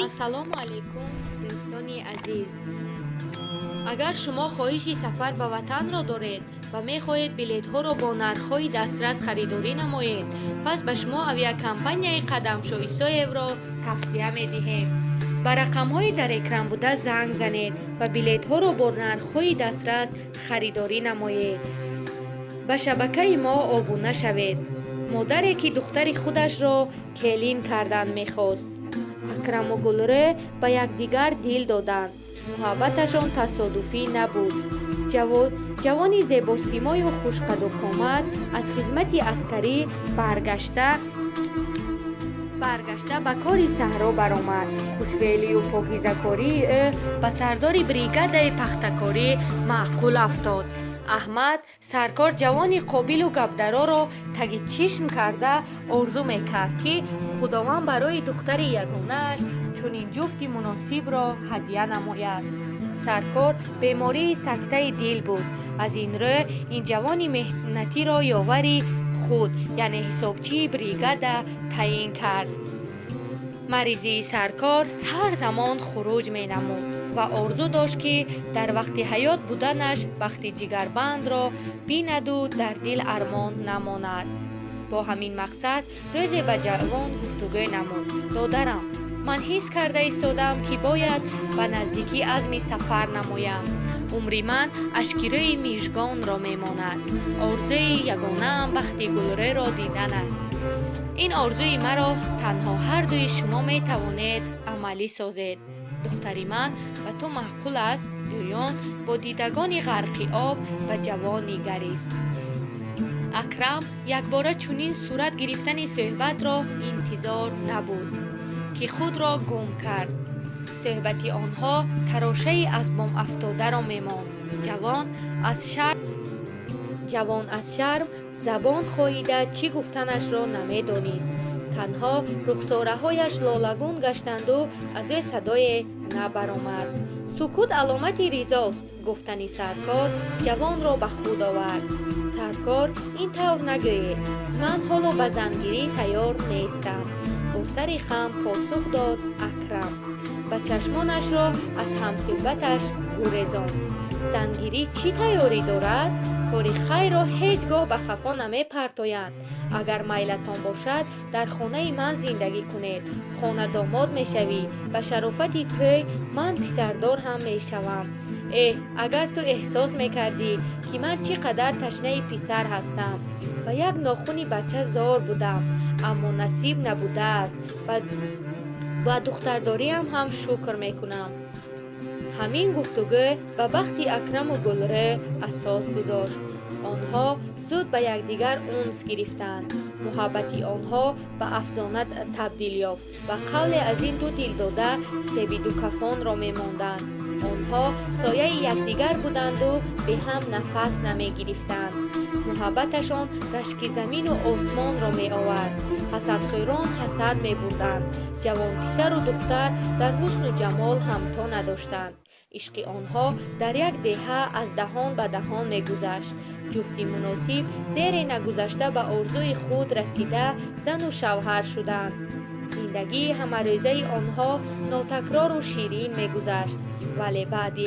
Ассалому алайкум, дӯстони азиз! Агар шумо хоҳиши сафар ба ватанро доред ва мехоҳед билетҳоро бо нархҳои дастрас харидорӣ намоед, пас ба шумо авиакомпанияи Қадамшо Исоевро тавсия медиҳем. Ба рақамҳои дар экран буда занг занед ва билетҳоро бо нархҳои дастрас харидорӣ намоед. Ба шабакаи мо обуна шавед. Модаре, ки духтари худашро келин кардан мехост. Акраму Гулрӯ ба якдигар дил доданд. Муҳаббаташон тасодуфӣ набуд. Ҷавони зебосимою хушқадуқомат аз хизмати аскарӣ баргашта, ба кори саҳро баромад. Хушфеълию покизакории ӯ ба сардори бригадаи пахтакорӣ маъқул афтод. Аҳмад саркор ҷавони қобилу гапдароро таги чишм карда, орзу мекард, ки Худованд барои духтари ягонааш чунин ҷуфти муносибро ҳадя намояд. Саркор бемории сактаи дил буд. Аз ин рӯ ин ҷавони меҳнатиро ёвари худ, яъне ҳисобчии бригада таъин кард. Маризии саркор ҳар замон хуруҷ менамуд ва орзу дошт, ки дар вақти ҳаёт буданаш бахти ҷигарбандро бинаду дар дил армон намонад. Бо ҳамин мақсад рӯзе ба ҷавон гуфтугӯ намуд: «Додарам, ман ҳис карда истодаам, ки бояд ба наздикӣ азми сафар намоям. Умри ман ашки рӯи мижгонро мемонад. Орзуи ягонаам бахти Гулрӯро дидан аст. Ин орзуи маро танҳо ҳардуи шумо метавонед амалӣ созед. Духтари ман ба ту маъқул аст?» Гӯён бо дидагони ғарқи об ба ҷавон нигарист. Акрам якбора чунин сурат гирифтани суҳбатро интизор набуд, ки худро гум кард. Суҳбати онҳо тарошаи аз бом афтодаро мемонд. Ҷавон аз шарм забон хоида, чӣ гуфтанашро намедонист. Танҳо рухсораҳояш лолагун гаштанду аз ӯ садое набаромад. «Сукут аломати ризост», гуфтани саркор ҷавонро ба худ овард. «Саркор, ин тавр нагӯед. Ман ҳоло ба зангирӣ тайёр нестам», бо сари хам посух дод Акрам ва чашмонашро аз ҳамсӯҳбаташ гурезонд. «Зангирӣ чӣ тайёрӣ дорад? Кори хайрро ҳеҷ гоҳ ба хафо намепартоянд. Агар майлатон бошад, дар хонаи ман зиндагӣ кунед. Хонадомод мешавӣ. Ба шарофати тӯй ман писардор ҳам мешавам. Эҳ, агар ту эҳсос мекардӣ, ки ман чӣ қадар ташнаи писар ҳастам. Ба як нохуни бача зор будам, аммо насиб набудааст. Ба духтардориам ҳам шукр мекунам». Ҳамин гуфтугӯ ба бахти Акраму Гулрӯ асос гузошт. Онҳо зуд ба якдигар унс гирифтанд. Муҳаббати онҳо ба афсона табдил ёфт. Ба қавле, аз ин ду дилдода себи дукафонро мемонданд. Онҳо сояи якдигар буданду беҳам нафас намегирифтанд. Муҳаббаташон рашки замину осмонро меовард. Ҳасадхӯрон ҳасад мебурданд. Ҷавонписару духтар дар ҳусну ҷамол ҳамто надоштанд. Ишқи онҳо дар як деҳа аз даҳон ба даҳон мегузашт. Ҷуфти муносиб дере нагузашта ба орзуи худ расида, зану шавҳар шуданд. Зиндагии ҳамарӯзаи онҳо нотакрору ширин мегузашт. Вале баъди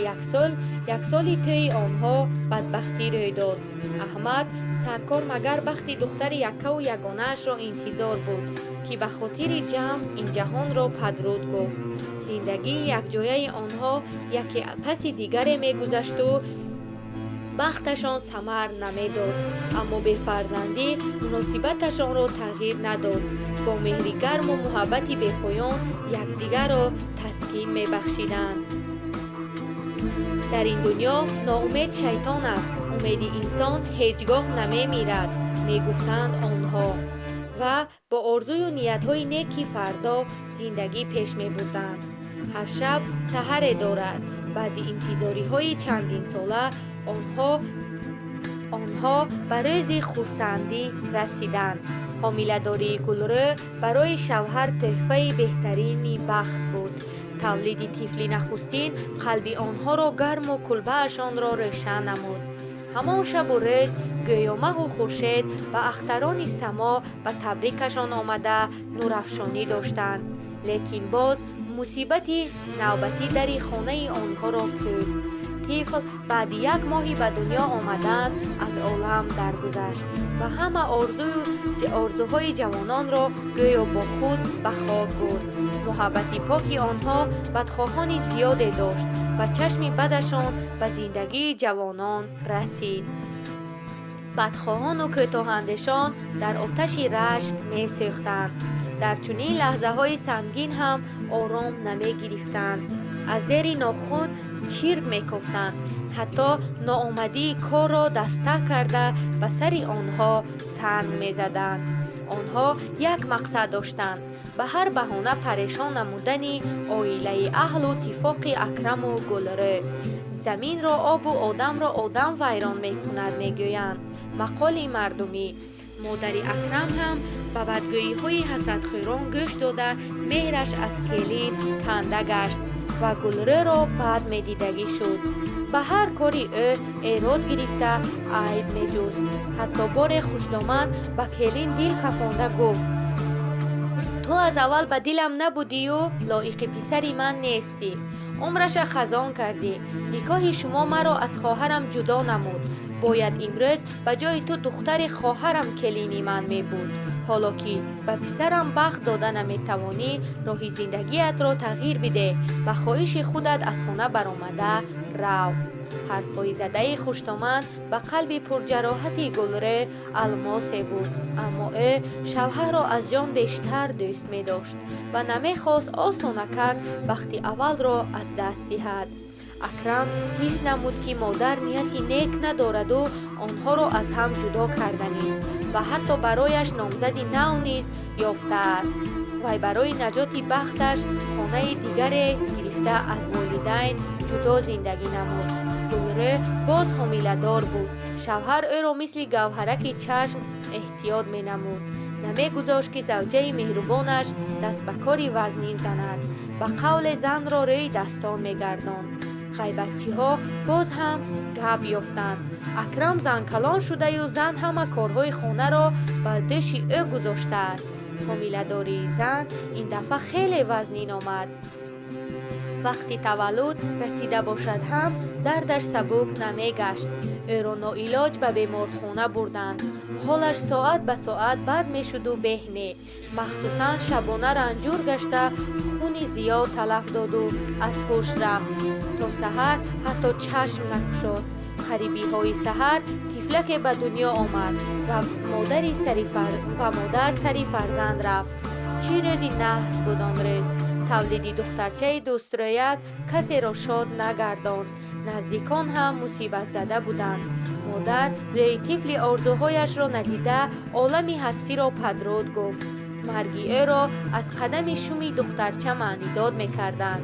яксоли тӯйи онҳо бадбахтӣ рӯй дод. Аҳмад саркор магар бахти духтари яккаву ягонаашро интизор буд, ки ба хотири ҷамъ ин ҷаҳонро падруд гуфт. Зиндагии якҷояи онҳо яке паси дигаре мегузашту бахташон самар намедод. Аммо бефарзандӣ муносибаташонро тағйир надод. Бо меҳри гарму муҳаббати бепоён якдигарро таскин мебахшиданд. «Дар ин дунё ноумед шайтон аст, умеди инсон ҳеҷ гоҳ намемирад», мегуфтанд онҳо ва бо орзую ниятҳои неки фардо зиндагӣ пеш мебурданд. Ҳар шаб саҳаре дорад. Баъди интизориҳои чандинсола онҳо ба рӯзи хурсандӣ расиданд. Ҳомиладории Гулрӯ барои шавҳар тӯҳфаи беҳтарини бахт буд. Тавлиди тифли нахустин қалби онҳоро гарму кулбаашонро рӯшан намуд. Ҳамон шабу рӯз гӯё маҳу хуршед ба ахтарони само ба табрикашон омада, нурафшонӣ доштанд. Лекин боз Мусибати навбатӣ дари хонаи онҳоро кӯфт. Тифл баъди як моҳи ба дунё омадан аз олам даргузашт ва ҳама орзуҳои ҷавононро гӯё бо худ ба хок бурд. Муҳаббати поки онҳо бадхоҳони зиёде дошт ва чашми бадашон ба зиндагии ҷавонон расид. Бадхоҳону кӯтоҳандешон дар оташи рашк месӯхтанд. Дар чунин лаҳзаҳои сангин ҳам ором намегирифтанд. Аз зери нохун чирк мекофтанд. Ҳатто ноомадии корро даста карда ба сари онҳо санг мезаданд. Онҳо як мақсад доштанд: ба ҳар баҳона парешон намудани оилаи аҳлу тифоқи Акраму Гулрӯ. Заминро обу одамро одам вайрон мекунад, мегӯянд. Мақоли мардумӣ. Модари Акрам ҳам ба бадгӯиҳои ҳасадхӯрон гӯш дода, меҳраш аз келин канда гашт ва Гулрӯро бад медидагӣ шуд. Ба ҳар кори ӯ эрод гирифта айб меҷуст. Ҳатто боре хушдоман ба келин дил кафонда гуфт: ту аз аввал ба дилам набудию лоиқи писари ман нестӣ. Умраша хазон кардӣ. Никоҳи шумо маро аз хоҳарам ҷудо намуд. Бояд имрӯз ба ҷои ту духтари хоҳарам келини ман мебуд. Ҳоло ки ба писарам бахт дода наметавонӣ, роҳи зиндагиятро тағйир бидеҳ, ба хоҳиши худат аз хона баромада рав. Ҳарфҳои задаи хуштоман ба қалби пурҷароҳати Гулрӯ алмосе буд, аммо ӯ шавҳарро аз ҷон бештар дӯст медошт ва намехост осонакак бахти аввалро аз даст диҳад. Акрам ҳис намуд, ки модар нияти нек надораду онҳоро аз ҳам ҷудо карданист ва ҳатто барояш номзади нав низ ёфтааст. Вай барои наҷоти бахташ хонаи дигаре гирифта аз волидайн ҷудо зиндагӣ намуд. Гулрӯ боз ҳомиладор буд. Шавҳар ӯро мисли гавҳараки чашм эҳтиёт менамуд. Намегузошт, ки завҷаи меҳрубонаш даст ба кори вазнин занад. Ба қавле занро рӯи дастон мегардонд. Ғайбатчиҳо боз ҳам гап ёфтанд. Акрам занкалон шудаю зан ҳама корҳои хонаро ба дӯши ӯ гузоштааст. Ҳомиладории зан ин дафъа хеле вазнин омад. Вақти таваллуд расида бошад ҳам дардаш сабук намегашт. Ӯро ноилоҷ ба беморхона бурданд. Ҳолаш соат ба соат бад мешуду беҳ не. Махсусан шабона ранҷур гашта хуни зиёд талаф доду аз ҳуш рафт. То саҳар ҳатто чашм накушод. Қарибиҳои саҳар тифлаке ба дунё омад ва модар сари фарзанд рафт. Чӣ рӯзи наҳс буд он рӯз! Тавлиди духтарчаи дӯстрӯяк касеро шод нагардонд. Наздикон ҳам мусибатзада буданд. Модар рӯи тифли орзуҳояшро надида олами ҳастиро падруд гуфт. Марги ӯро аз қадами шуми духтарча маънидод мекарданд.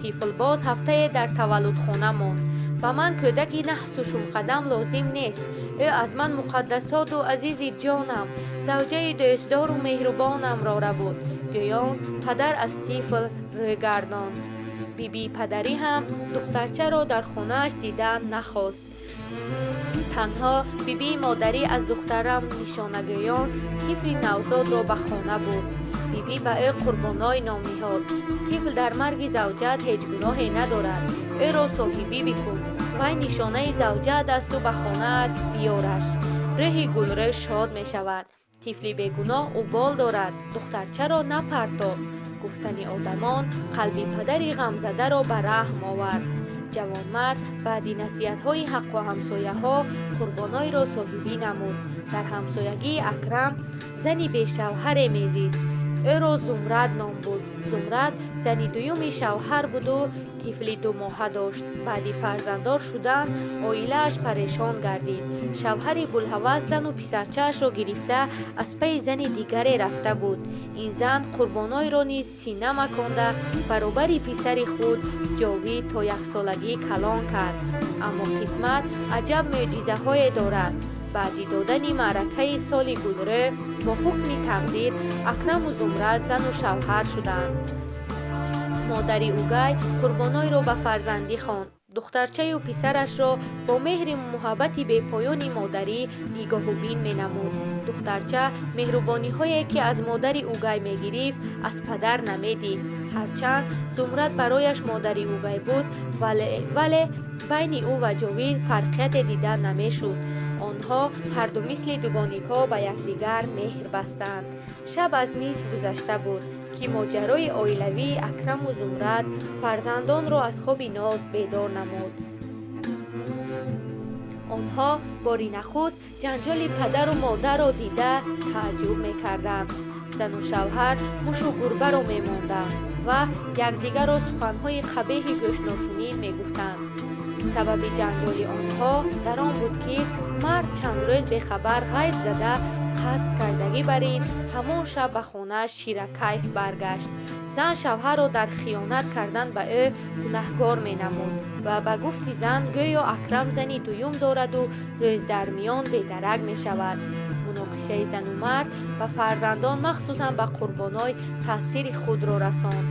Тифл боз ҳафтае дар таваллудхона монд. Ба ман кӯдаки наҳсу шумқадам лозим нест. Ӯ аз ман муқаддасоту азизи ҷонам, завҷаи дӯстдору меҳрубонамро рабуд. Гӯён падар аз тифл рӯй гардонд. Бибии падарӣ ҳам духтарчаро дар хонааш дидан нахост. Танҳо бибии модарӣ аз духтарам нишонагӯён тифли навзодро ба хона бурд. Бибӣ ба ӯ Қурбоной ном ниҳод. Тифл дар марги завҷаат ҳеҷ гуноҳе надорад. Ӯро соҳибӣ бикун. Вай нишонаи завҷаат асту ба хонаат биёраш. Рӯҳи Гулрӯ шод мешавад. Тифли бегуноҳ убол дорад, духтарчаро напарто. Гуфтани одамон қалби падари ғамзадаро ба раҳм овард. Ҷавонмард баъди насиҳатҳои ҳаққу ҳамсояҳо Қурбонойро соҳибӣ намуд. Дар ҳамсоягии Акрам зани бешавҳаре мезист. Ӯро Зумрад ном буд. Зумрад зани дуюми шавҳар буду тифли думоҳа дошт. Баъди фарзанддор шудан оилааш парешон гардид. Шавҳари булҳавас зану писарчаашро гирифта аз пайи зани дигаре рафта буд. Ин зан Қурбонойро низ сина маконда баробари писари худ ҷовид то яксолагӣ калон кард. Аммо қисмат аҷаб мӯъҷизаҳое дорад. Баъди додани маъракаи соли Гулрӯ бо ҳукми тақдир Акраму Зумрад зану шавҳар шуданд. Модари угай Қурбонойро ба фарзандӣ хонд. Духтарчаю писарашро бо меҳри муҳаббати бепоёни модарӣ нигоҳубин менамуд. Духтарча меҳрубониҳое, ки аз модари угай мегирифт, аз падар намедид. Ҳарчанд Зумрад барояш модари угай буд, вале байни ӯ ва Ҷовид фарқияте дида намешуд. Онҳо ҳарду мисли дугоникҳо ба якдигар меҳр бастанд. Шаб аз нисф гузашта буд, ки моҷарои оилавии Акраму Зумрад фарзандонро аз хоби ноз бедор намуд. Онҳо бори нахуст ҷанҷоли падару модарро дида тааҷҷуб мекарданд. Зану шавҳар мушу гурбаро мемонданд ва якдигарро суханҳои қабеҳи гӯшношунид мегуфтанд. Сабаби ҷанҷоли онҳо дар он буд, ки мард чанд рӯз бехабар ғайб зада, қасд кардагӣ бар ин ҳамон шаб ба хонааш ширакайф баргашт. Зан шавҳарро дар хиёнат кардан ба ӯ гунаҳгор менамуд ва ба гуфти зан гӯё Акрам зани дуюм дораду рӯз дар миён бедарак мешавад. Муноқишаи зану мард ба фарзандон, махсусан ба Қурбоной, таъсири худро расонд.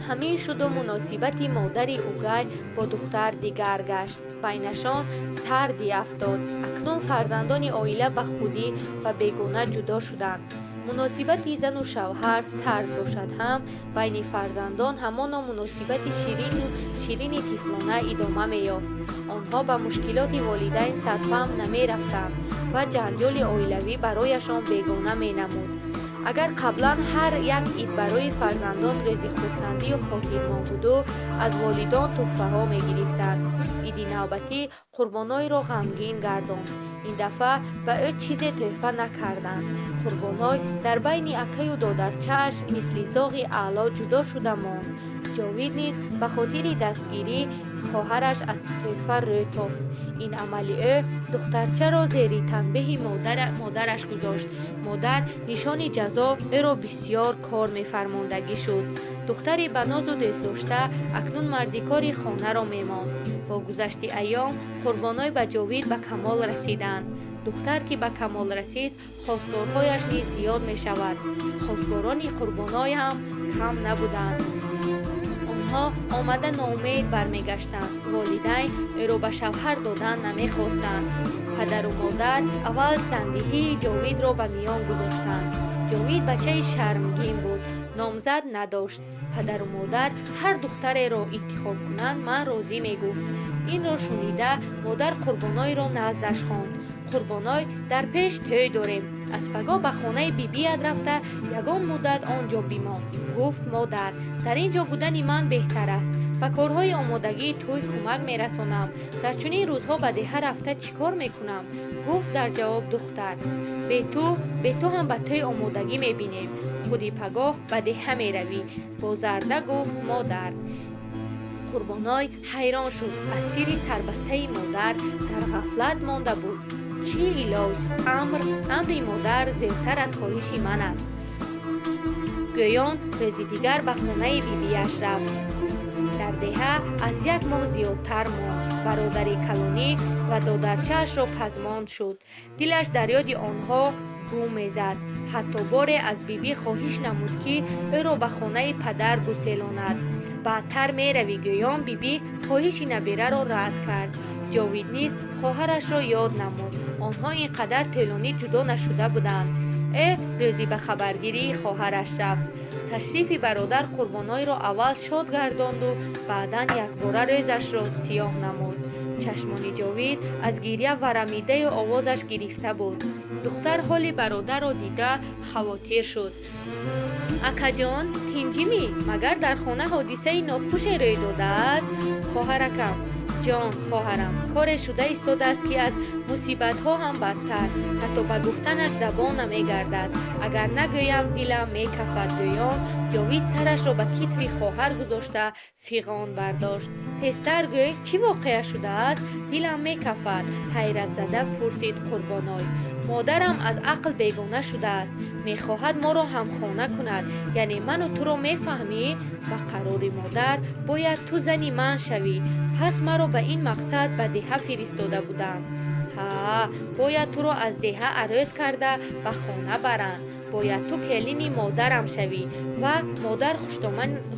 Ҳамин шуду муносибати модари угай бо духтар дигар гашт. Байнашон сардӣ афтод. Акнун фарзандони оила ба худӣ ва бегона ҷудо шуданд. Муносибати зану шавҳар сард бошад ҳам, байни фарзандон ҳамоно муносибати ширину ширини тифлона идома меёфт. Онҳо ба мушкилоти волидайн сарфаҳм намерафтанд ва ҷанҷоли оилавӣ барояшон бегона менамуд. Агар қаблан ҳар як ид барои фарзандон рӯзи хурсандию хотирмон буду аз волидон тӯҳфаҳо мегирифтанд, иди навбатӣ Қурбонойро ғамгин гардонд. Ин дафъа ба ӯ чизе тӯҳфа накарданд. Қурбоной дар байни акаю додарчааш мисли зоғи аъло ҷудо шуда монд. Ҷовид низ ба хотири дастгирӣ хоҳараш аз тӯҳфа рӯ тофт. Ин амали ӯ духтарчаро зери танбеҳи модараш гузошт. Модар нишони ҷазо ӯро бисьёр кор мефармондагӣ шуд. Духтари ба нозу дӯстдошта акнун мардикори хонаро мемонд. Бо гузашти айём Қурбоной ба Ҷовид ба камол расиданд. Духтар ки ба камол расид, хостгорҳояш низ зиёд мешавад. Хостгорони Қурбоной ҳам кам набуданд. Онҳо омада ноумед бармегаштанд. Волидайн ӯро ба шавҳар додан намехостанд. Падару модар аввал зандиҳии Ҷовидро ба миён гузоштанд. Ҷовид бачаи шармгин буд, номзад надошт. Падару модар ҳар духтареро интихоб кунанд, ман розӣ мегуфт. Инро шунида модар Қурбонойро наздаш хонд. Қурбоной, дар пеш тӯй дорем, аз пагоҳ ба хонаи бибият рафта ягон муддат он ҷо бимон, гуфт модар. Дар ин ҷо будани ман беҳтар аст. Ба корҳои омодагии тӯй кӯмак мерасонам. Дар чунин рӯзҳо ба деҳа рафта чӣ кор мекунам? Гуфт дар ҷавоб духтар. Бе ту ҳам ба тӯй омодагӣ мебинем. Худи пагоҳ ба деҳа меравӣ, бозарда гуфт модар. Қурбоной ҳайрон шуд. Аз сирри сарбастаи модар дар ғафлат монда буд. Чӣ илоҷ? Амри модар зертар аз хоҳиши ман аст. Гӯён рӯзи дигар ба хонаи бибиаш рафт. Дар деҳа аз як моҳ зиёдтар монд. Бародари калонӣ ва додарчаашро пазмонд шуд. Дилаш дар ёди онҳо гум мезад. Ҳатто боре аз бибӣ хоҳиш намуд, ки ӯро ба хонаи падар гуселонад. Баъдтар меравӣ, гӯён бибӣ хоҳиши набираро рад кард. Ҷовид низ хоҳарашро ёд намуд. Онҳо ин қадар тӯлонӣ ҷудо нашуда буданд. Ӯ рӯзи ба хабаргирии хоҳараш рафт. Ташрифи бародар Қурбонойро аввал шод гардонду баъдан якбора рӯзашро сиёҳ намуд. Чашмони Ҷовид аз гиря варамидаю овозаш гирифта буд. Духтар ҳоли бародарро дида хавотир шуд. Акаҷон, тинҷимӣ? Магар дар хона ҳодисаи нохуше рӯй додааст? Хоҳаракам, ҷон хоҳарам, коре шуда истодааст, ки аз мусибатҳо ҳам бадтар. Ҳатто ба гуфтанаш забон намегардад. Агар нагӯям, дилам мекафад, гӯён Ҷовид сарашро ба китфи хоҳар гузошта фиғон бардошт. Тезтар гӯй, чӣ воқеа шудааст? Дилам мекафад, ҳайратзада пурсид Қурбоной. Модарам аз ақл бегона шудааст. Мехоҳад моро ҳамхона кунад. Яъне ману туро мефаҳмӣ? Ба қарори модар бояд ту зани ман шавӣ. Пас маро ба ин мақсад ба деҳа фиристода буданд. Ҳа, бояд туро аз деҳа арӯз карда ба хона баранд. Бояд ту келини модарам шавӣ ва модар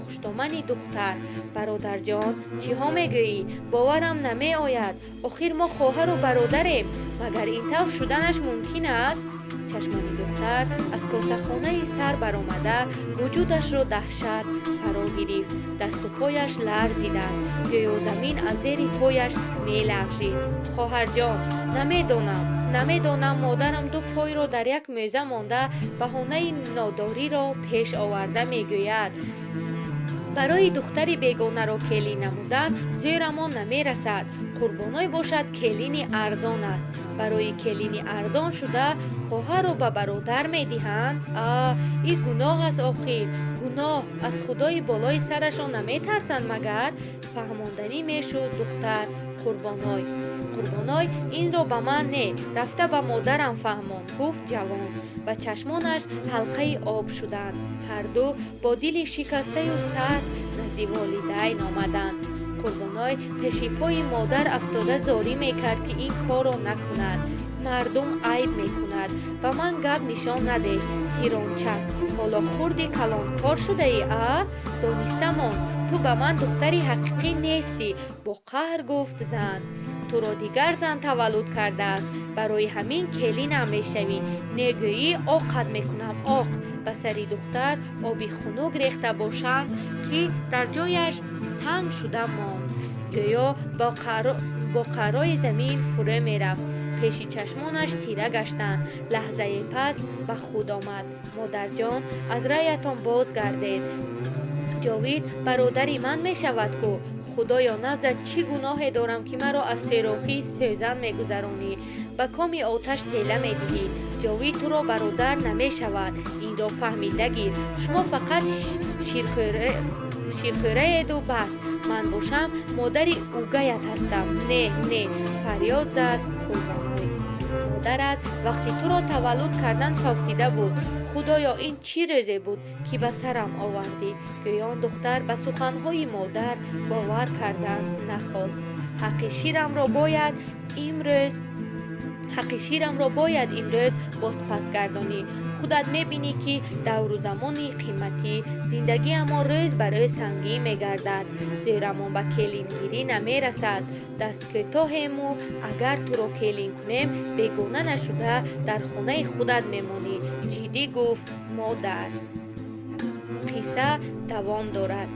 хуштомани духтар. Бародарҷон, чиҳо мегӯӣ? Боварам намеояд. Охир мо хоҳару бародарем. Магар ин тавр шуданаш мумкин аст? Чашмони духтар аз косахонаи сар баромада, вуҷудашро даҳшат фаро гирифт. Дасту пояш ларзиданд, гӯё замин аз зери пояш мелағжид. Хоҳарҷон, намедонам, намедонам, модарам ду пойро дар як мӯза монда, баҳонаи нодориро пеш оварда мегӯяд. Барои духтари бегонаро келин намудан зӯрамон намерасад. Қурбоной бошад, келини арзон аст. Барои келини арзон шуда хоҳарро ба бародар медиҳанд? А, ин гуноҳ аст, охир гуноҳ. Аз худои болои сарашон наметарсанд магар? Фаҳмонданӣ мешуд духтар. Қурбоной, Қурбоной, инро ба ман не, рафта ба модарам фаҳмон, гуфт ҷавон ва чашмонаш ҳалқаи об шуданд. Ҳарду бо дили шикастаю сард назди волидайн омаданд. Қурбоной пеши пои модар афтода зорӣ мекард, ки ин корро накунад, мардум айб мекунад. Ба ман гап нишон надеҳ, тирончак, ҳоло хурди калонкор шудаӣ, а? Донистамон, ту ба ман духтари ҳақиқӣ нестӣ, бо қаҳр гуфт зан. Туро дигар зан таваллуд кардааст, барои ҳамин келинам мешавӣ. Негӯӣ, оқат мекунам, оқ. Ба сари духтар оби хунук рехта бошанд, ки дар ҷояш санг шуда монд. Гӯё бо қаърои замин фурӯ мерафт. Пеши чашмонаш тира гаштанд. Лаҳзае пас ба худ омад. Модарҷон, аз раъятон боз гардед. Ҷовид бародари ман мешавад ку. Худоё, наздат чӣ гуноҳе дорам, ки маро аз серохии сӯзан мегузаронӣ, ба коми оташ тела медиҳӣ? Ҷовид туро бародар намешавад, инро фаҳмида гир. Шумо фақат ширхӯраеду бас. Ман бошам, модари угаят ҳастам. Не, не, фарёд зад Қурбоной. Модарат вақти туро таваллуд кардан фавтида буд. Худоё, ин чӣ рӯзе буд, ки ба сарам овардӣ? Гӯён духтар ба суханҳои модар бовар кардан нахост. Ҳаққи ширамро бояд имрӯз, ҳаққи ширамро бояд имрӯз бозпас гардонӣ. Худат мебинӣ, ки давру замони қиматӣ, зиндагиамон рӯз ба рӯз сангин мегардад, зӯрамон ба келингирӣ намерасад. Дасткӯтоҳему агар туро келин кунем, бегона нашуда дар хонаи худат мемонӣ, ҷиддӣ гуфт модар. Қисса давом дорад.